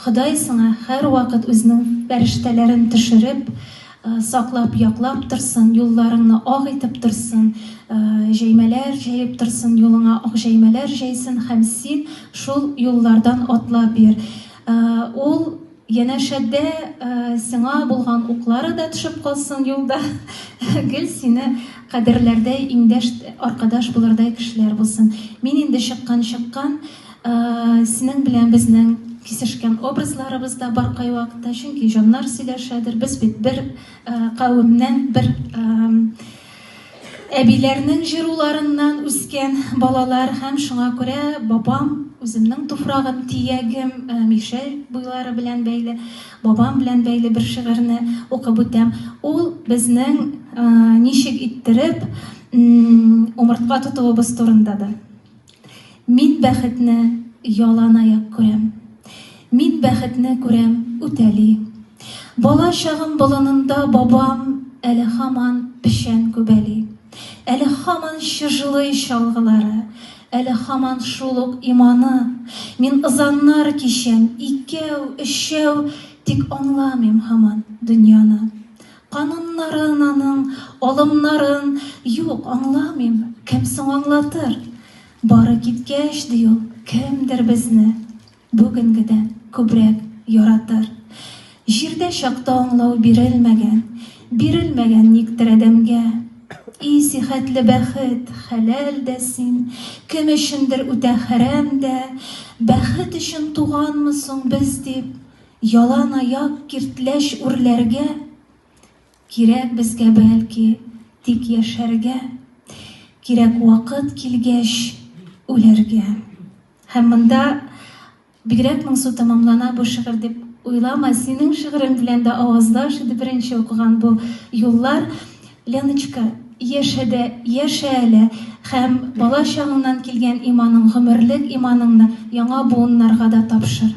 Ходай сиңа һәрвакыт үзенең фәрештәләрен төшереп, саклап, яклап торсын, юлларыңны ак итеп торсын, җәймәләр җәеп торсын, юлыңа ак җәймәләр җәйсен һәм син шул юллардан атлап йөр. Ул янәшәдә сиңа булган уклары да төшеп калсын юлда, гел сине кадерләрдәй, иңдәш, аркадаш булырдай кешеләр булсын. Мин инде чыккан чыккан, Синең белән безнең кисешкән образларыбыз да бар кайвакытта, чөнки җаннар сөйләшәдер. Без бит бер кавемнән, бер әбиләрнең җыруларыннан үскән балалар һәм шуңа күрә бабам, үземнең туфрагым, тиягем, Мишәй буйлары белән бәйле, бабам белән бәйле бер шигырьне укып үтәм. Ул безнең ничек иттереп умыртка тотуыбыз турында да. Мин бәхетне ялан аяк күрәм. Мин бәхетне күрәм үтәли. Бала чагым болынында бабам әле һаман печән күбәли. Әле һаман чыжлый чалгылары, әле һаман шул ук иманы. Мин ызаннар кичәм, икәү, өчәү, тик аңламыйм һаман дөньяны. Кануннарын аның, алымнарын, юк, аңламыйм, кем соң аңлатыр? Бары киткәч, ди ул, кемдер безне бүгенгедән күбрәк яратыр. Җирдә чакта аңлау бирелмәгән, бирелмәгән никтер адәмгә. И сихәтле бәхет, хәләл дә син, кем өчендер үтә хәрәм дә. Бәхет өчен туганмы соң без дип, Ялан аяк киртләч үрләргә Кирәк безгә бәлки тик яшәргә, Кирәк вакыт килгәч үләргә. Һәм монда бигрәк моңсу тәмамлана бу шигырь дип уйлама, синең шигырең белән дә аваздаш иде беренче укыган бу юллар. Леночка, яшә дә яшә әле һәм бала чагыңнан килгән иманың, гомерлек иманыңны яңа буыннарга да тапшыр.